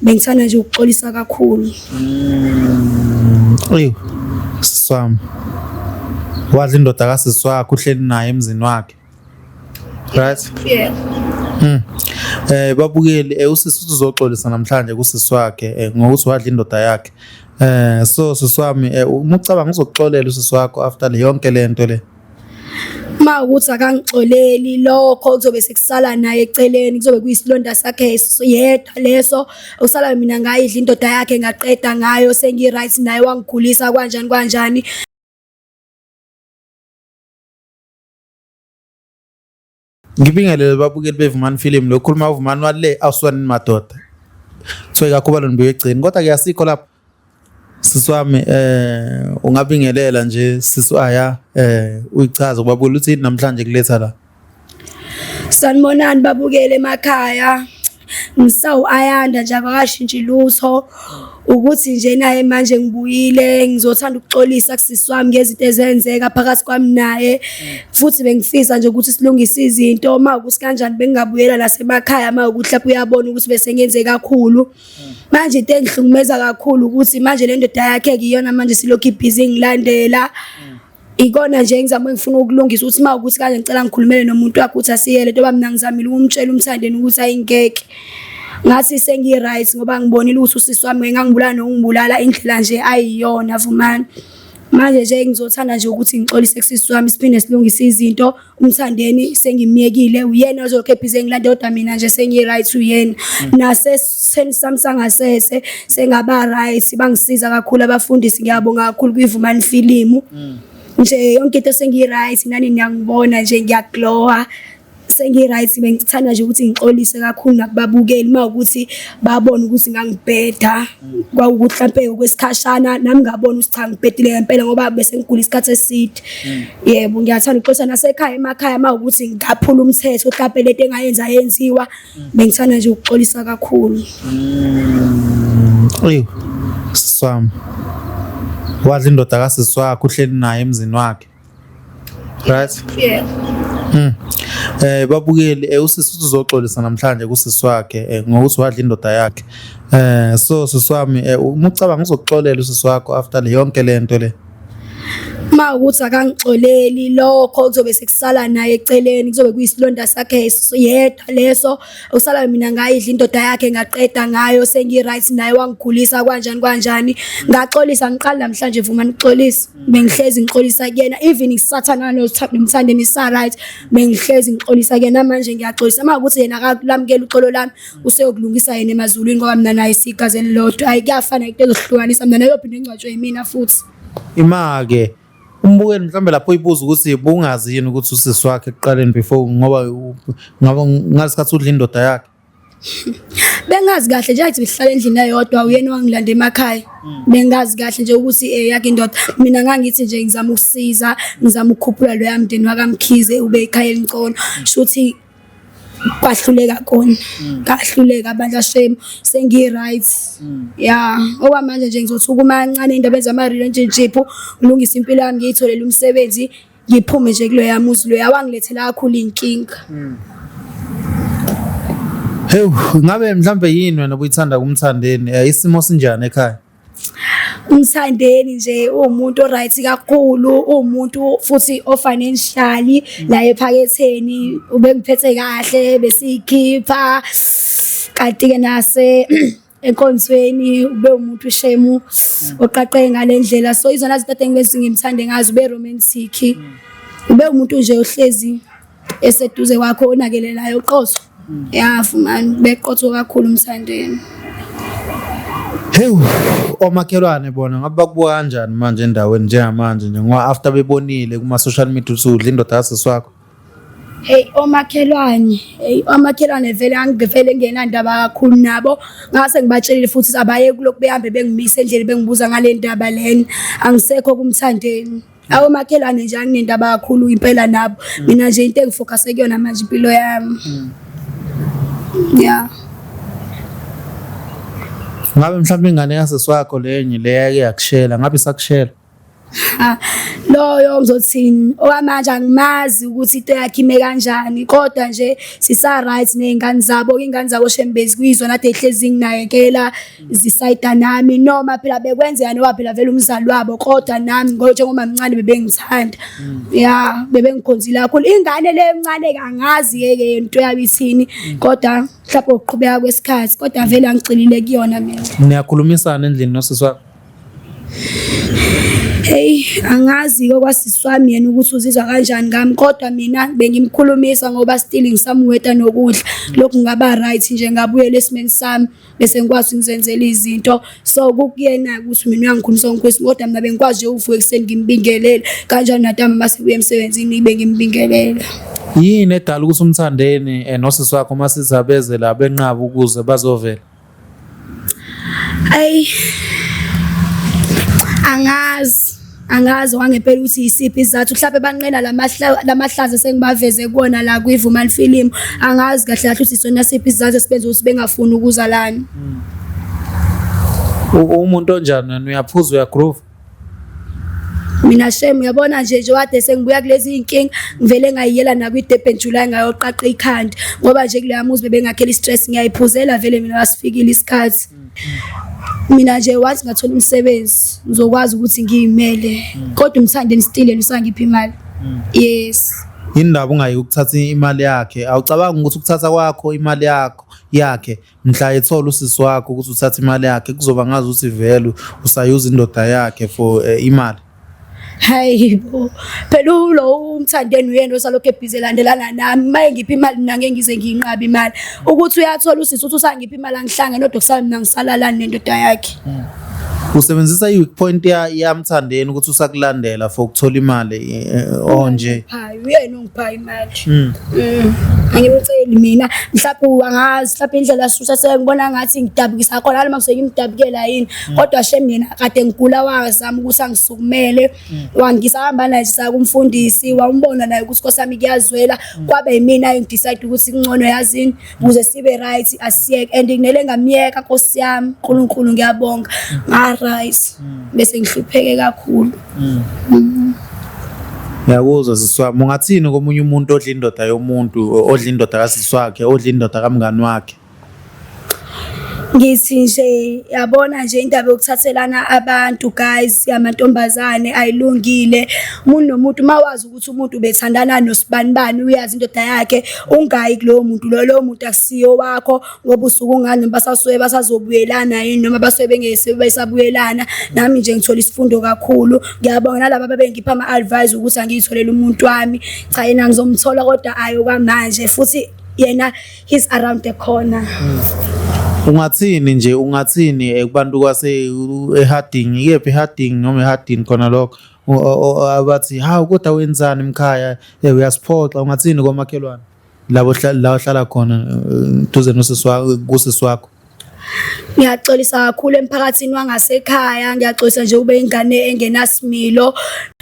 Bengithanda nje ukuxolisa kakhulu. Eyi, sisi wami. Wadla indoda kasisi wakho uhleli naye emzini wakhe. Right? Yeah. Babukeli usisi uzoxolisa namhlanje kusisi wakhe ngokuthi wadla indoda yakhe. So sisi wami uma ucabanga uzokuxolela usisi wakho after le yonke lento le. Uma ukuthi akangixoleli lokho kuzobe sekusala naye eceleni, kuzobe kuyisilonda sakhe yedwa leso. Okusalayo mina ngayidla indoda yakhe ngaqeda ngayo sengi-right naye wangigulisa kwanjani kwanjani. Ngibingelele babukeli beVumani Film lo khuluma uVumani wale awuswanini madoda. Kuthiwe kakhulu nibuye egcini kodwa ke asikho lapho. Sisi wami ungabingelela nje sisi aya uyichaze kubabukeli ukuthi yini namhlanje kuletha la. Sanibonani babukele emakhaya. Ngisawu Ayanda nje akakashintshi lutho. Ukuthi nje naye manje ngibuyile ngizothanda ukuxolisa kusisi wami ngezinto ezenzeka phakathi kwami naye. Futhi bengifisa nje ukuthi silungise izinto uma ukuthi kanjani bengingabuyela nasemakhaya uma ukuthi lapho uyabona ukuthi bese ngenze kakhulu. Manje into engihlukumeza kakhulu ukuthi manje le ndoda yakhe kuyona manje silokhu ibhizi ngilandela. Ikona nje engizama engifuna ukulungisa ukuthi uma ukuthi kanje ngicela ngikhulumele nomuntu wakhe ukuthi asiyele ntoba mina ngizamile ukumtshela uMthandeni ukuthi ayingeke. Ngathi sengi-right ngoba ngibonile ukuthi usisi wami ngangibulala nokungibulala indlela nje ayiyona Vumani. Manje nje ngizothanda nje ukuthi ngixolise kusisi wami siphinde silungise izinto. UMthandeni sengimyekile uyena ozolokhu ebhizi engilanda kodwa mina nje sengi-right uyena. Nasesitheni sami sangasese sengaba right bangisiza kakhulu abafundisi ngiyabonga kakhulu kwiVumani Filimu. Nje yonke into sengi-right nani niyangibona nje ngiyaglowa. Sengi-right bengithanda nje ukuthi ngixolise kakhulu nakubabukeli uma ukuthi babone ukuthi ngangibheda. Kwawukuthi hlampe okwesikhashana nami ngabona ukuthi cha ngibhedile ngempela ngoba bese ngigula isikhathi eside. Yebo ngiyathanda ukuxolisa nasekhaya emakhaya uma ukuthi ngaphula umthetho hlampe lento engayenza yenziwa bengithanda nje ukuxolisa kakhulu. Eyi, sisi wami. Wadla indoda kasisi wakho uhleli naye emzini wakhe. Right? Yeah. Babukeli usisi uzoxolisa namhlanje kusisi wakhe ngokuthi wadla indoda yakhe. So sisi wami uma ucabanga uzokuxolela usisi wakho after le yonke lento le. Uma ukuthi akangixoleli lokho kuzobe sekusala naye eceleni kuzobe kuyisilonda sakhe yedwa leso. Okusalayo mina ngayidla indoda yakhe ngaqeda ngayo sengi-right naye wangigulisa kwanjani kwanjani. Ngaxolisa ngiqala namhlanje Vumani ukuxolisa. Bengihlezi ngixolisa kuyena even ngisathandana noMthandeni sa-right bengihlezi ngixolisa kuyena manje ngiyaxolisa. Uma kuwukuthi yena akalamukeli uxolo lami useyokulungisa yena emazulwini ngoba mina naye siyigazi elilodwa. Hhayi kuyafana into ezohlukanisa mina naye uyophinde engcwatshwe yimina futhi. Ima-ke umbukeli mhlawumbe lapho uyibuza ukuthi bungazi yini ukuthi usisi wakhe ekuqaleni before ngoba ngabe ngalesikhathi udla indoda yakhe. Bengazi kahle nje athi besihlala endlini eyodwa uyena wangilanda emakhaya. Bengazi kahle nje ukuthi yakhe indoda. Mina ngangithi nje ngizama ukusiza, ngizama ukukhuphula loya mndeni wakaMkhize ube ikhaya elingcono. Shuthi kwahluleka kona. Kahluleka bandla shame sengi-right. Ya, okwamanje nje ngizothuka uma kancane indaba ezama-relationship, ngilungise impilo yami ngiyitholele umsebenzi, ngiphume nje kuloya muzi loya wangilethela kakhulu iy'nkinga. Hewu, ngabe mhlambe yini wena obuyithanda kuMthandeni? Isimo sinjani ekhaya? UMthandeni nje uwumuntu o-right kakhulu, uwumuntu futhi o-financially la ephaketheni ubengiphethe kahle besiyikhipha. Kanti-ke nase enkonzweni ube umuntu shemu oqaqeke ngale ndlela. So izona zinto ade ngibezi ngimthande ngazo ube romantic. Ube umuntu nje ohlezi eseduze kwakho onakelelayo uqotho. Ya Vumani beqotho kakhulu uMthandeni. Hewu, omakhelwane bona ngabe bakubuka kanjani manje endaweni njengamanje nje ngoba after bebonile kuma-social media ukuthi udla indoda kasisi wakho. Hey omakhelwane, hey omakhelwane vele angivele ngingenandaba kakhulu nabo. Ngase ngibatshelile futhi abaye kulokhu behambe bengimisa endleleni bengibuza ngale ndaba lena. Angisekho kuMthandeni. Awomakhelwane nje anginendaba kakhulu impela nabo. Mina nje into engifocuse kuyona manje impilo yami. Yeah. Ngabe mhlawumbe ingane kasisi wakho lenye le yake yakushela, ngabe isakushela? Ha, loyo ngizothini okwamanje angimazi ukuthi into yakhe ime kanjani kodwa nje sisa-right ney'ngane zabo iy'ngane zabo shembezi kuyizona ade hlezi zinginakekela zisayida nami noma phela bekwenzeka noma phela vele umzali wabo kodwa nami ngoba njengoba mncane bebengithanda ya bebengikhonzile kakhulu ingane le encane-ke angazi-ke into yabo ithini kodwa mhlawumbe ukuqhubeka kwesikhathi kodwa vele angigxilile kuyona mina. Niyakhulumisana endlini nosisi wakho? Hey, angazi-ke kwasisi wami yena ukuthi uzizwa kanjani ngami kodwa mina bengimkhulumisa ngoba still ngisamuweta nokudla. Lokhu ngaba right nje ngabuyela esimeni sami bese ngikwazi ngizenzela izinto. So kukuyena ukuthi mina uyangikhulumisa ngikhulumisa kodwa mina bengikwazi nje ukuvuka ekuseni ngimbingelele kanjalo natama uma sebuya emsebenzini bengimbingelela. Yini edala ukuthi umthandeni nosisi wakho uma sithi abeze la benqaba ukuze bazovela? Ayi angazi angazi wangempela ukuthi yisiphi isizathu mhlawumbe banqena lamahlazo esengibaveze kuwona la kwiVumani Film angazi kahle kahle ukuthi isona siphi isizathu esibenza ukuthi bengafuni ukuza lana. Umuntu onjani wena uyaphuza uyagroove? Mina shem uyabona nje nje wade sengibuya kulezi iy'nkinga ngivele ngayiyela nakwi-Durban July ngayoqaqa ikhanda ngoba nje kuleya muzi bebengakhela i-stress ngiyayiphuzela vele mina wasifikile isikhathi. Mina nje once ngathola umsebenzi ngizokwazi ukuthi ngiyimele kodwa umthandeni still yena usangipha imali. Yes. Yini ndaba ungayi ukuthatha imali yakhe? Awucabangi ukuthi ukuthatha kwakho imali yakho yakhe mhla ethola usisi wakho ukuthi uthatha imali yakhe kuzoba ngazi ukuthi vele usayuza indoda yakhe for imali? Hayi bo. Phela ulo umthandeni uyena osalokhu ebhizi elandelana nami. Maye ngipha imali mina ngeke ngize ngiyinqabe imali. Ukuthi uyathola usisi uthi usangipha imali angihlangene kodwa kusala mina ngisalalani nendoda yakhe. Usebenzisa i-weak point ya yamthandeni ukuthi usakulandela for ukuthola imali onje. Hayi uyena ongipha imali. Angimceli mina mhlawumbe angazi mhlawumbe indlela susa sengibona ngathi ngidabukisa khona noma ngisuke ngimdabukela yini kodwa shem yena kade ngigula wazama ukuthi angisukumele wangisahamba naye saya kumfundisi wambona naye ukuthi Nkosi yami kuyazwela kwabe yimina engidecide ukuthi kungcono yazini ukuze sibe right asiyeke and nginele ngamyeka Nkosi yami uNkulunkulu ngiyabonga nga right bese ngihlupheke kakhulu. Ngiyakuzwa sisi wami. Ungathini komunye umuntu odla indoda yomuntu, odla indoda kasisi wakhe, odla indoda kamngani wakhe? Ngithi nje yabona nje indaba yokuthathelana abantu guys yamantombazane ayilungile. Umuntu nomuntu uma wazi ukuthi umuntu ubethandana nosibanibani uyazi indoda yakhe ungayi kulowo muntu loyo, lowo muntu akusiyo wakho ngoba usuke ungazi noma basasuke basazobuyelana yini noma basuke bengeke besabuyelana. Nami nje ngithola isifundo kakhulu. Ngiyabonga nalaba ababengipha ama-advice ukuthi angiyitholele umuntu wami. Cha yena ngizomthola kodwa ayi okwamanje futhi yena he's around the corner. Ungathini nje ungathini kubantu kwase eHarding, ikephi eHarding noma eHarding khona lokho abathi hawu kodwa wenzani mkhaya uyasiphoxa ungathini komakhelwane labo la ohlala khona duze nosisi wakho kusisi wakho? Ngiyaxolisa kakhulu emphakathini wangasekhaya, ngiyaxolisa nje ube ingane engenasimilo.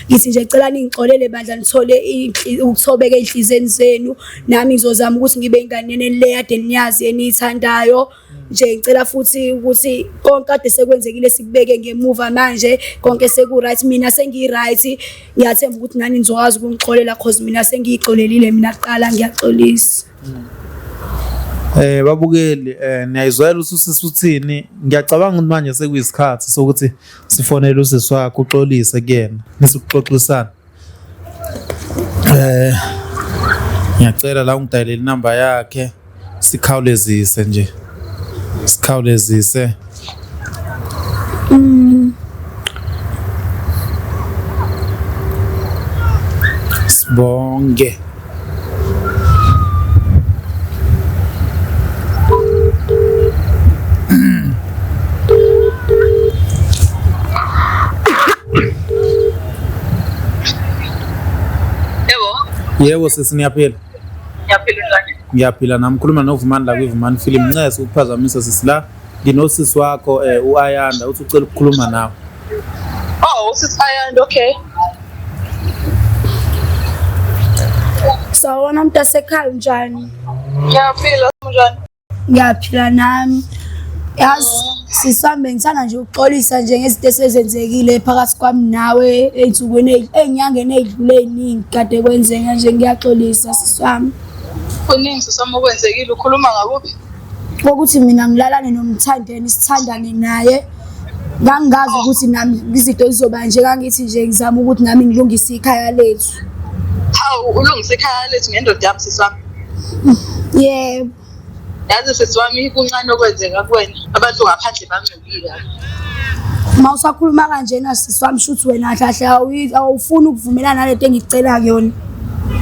Ngithi nje cela ningixolele bandla nithole ukuthobeka ey'nhliziyweni zenu. Nami ngizozama ukuthi ngibe ingane le kade niyazi eniyithandayo. Nje ngicela futhi ukuthi konke kade sekwenzekile sikubeke ngemuva manje konke seku-right mina sengi-right. Ngiyathemba ukuthi nani nizokwazi ukungixolela cause mina sengiyixolelile mina kuqala ngiyaxolisa. Babukeli niyayizwela ukuthi usisi uthini. Ngiyacabanga ukuthi manje sekuyisikhathi sokuthi sifonele usisi wakhe uxolise kuyena nisikuxoxisana. Ngiyacela la ungidayelele inamba yakhe sikhawulezise nje. Sikhawulezise. Sibonge. Yebo. Yebo sisi niyaphila. Ngiyaphila unjani? Ngiyaphila nami khuluma noVumani la kwiVumani Film. Ncese ukuphazamisa sisi la. Nginosisi wakho u-Ayanda uthi ucela ukukhuluma nawe. Oh, usisi Ayanda, okay. Sawubona mntasekhaya unjani? Ngiyaphila unjani? Ngiyaphila nami. Yazi sisi wami bengithanda nje ukuxolisa nje ngezinto esezenzekile phakathi kwami nawe ey'nsukwini ey'nyangeni ey'dlule ey'ningi kade kwenzeka nje ngiyaxolisa sisi wami. Kuningi sisi wami okwenzekile ukhuluma ngakuphi? Kokuthi mina ngilalane nomthandeni sithandane naye ngangingazi ukuthi nami izinto zizoba nje ngangithi nje ngizama ukuthi nami ngilungise ikhaya lethu. Hawu ulungise ikhaya lethu ngendoda yami sisi wami. Yebo. Yazi sisi wami kuncane okwenzeka kuwena abantu ngaphandle bangcolile. Uma usakhuluma kanjena sisi wami shuthi wena kahle kahle awufuni ukuvumelana nalento engikucela kuyona.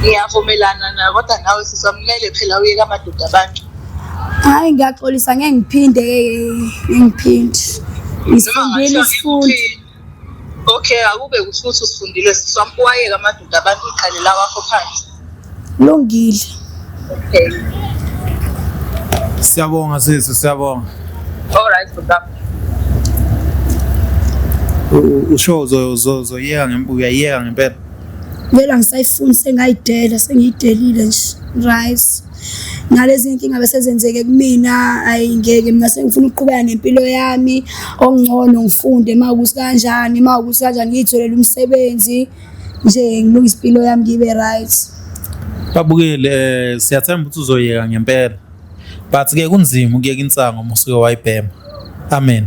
Ngiyavumelana nayo kodwa nawe sisi wami kumele phela uyeke amadoda abantu. Hayi ngiyaxolisa ngeke ngiphinde ngeke ngiphinde. Ngisifundile isifundo. Okay, akube kuhle ukuthi usifundile sisi wami uwayeke amadoda abantu uqale la wakho phansi. Lungile. Okay. Siyabonga sisi, siyabonga. All right, baba. Usho uzoyeka ngempela uyayeka ngempela. Vele angisayifuni sengayidela sengiyidelile nje. Right. Nalezi inkinga bese zenzeke kumina ayi ngeke mina sengifuna ukuqhubeka nempilo yami okungcono ngifunde mawukuthi kanjani mawukuthi kanjani ngiyitholele umsebenzi nje ngilungise impilo yami ngibe right. Babukeli eh siyathemba ukuthi uzoyeka ngempela. But ke kunzima ukuyeka insango uma usuke wayibhema. Amen.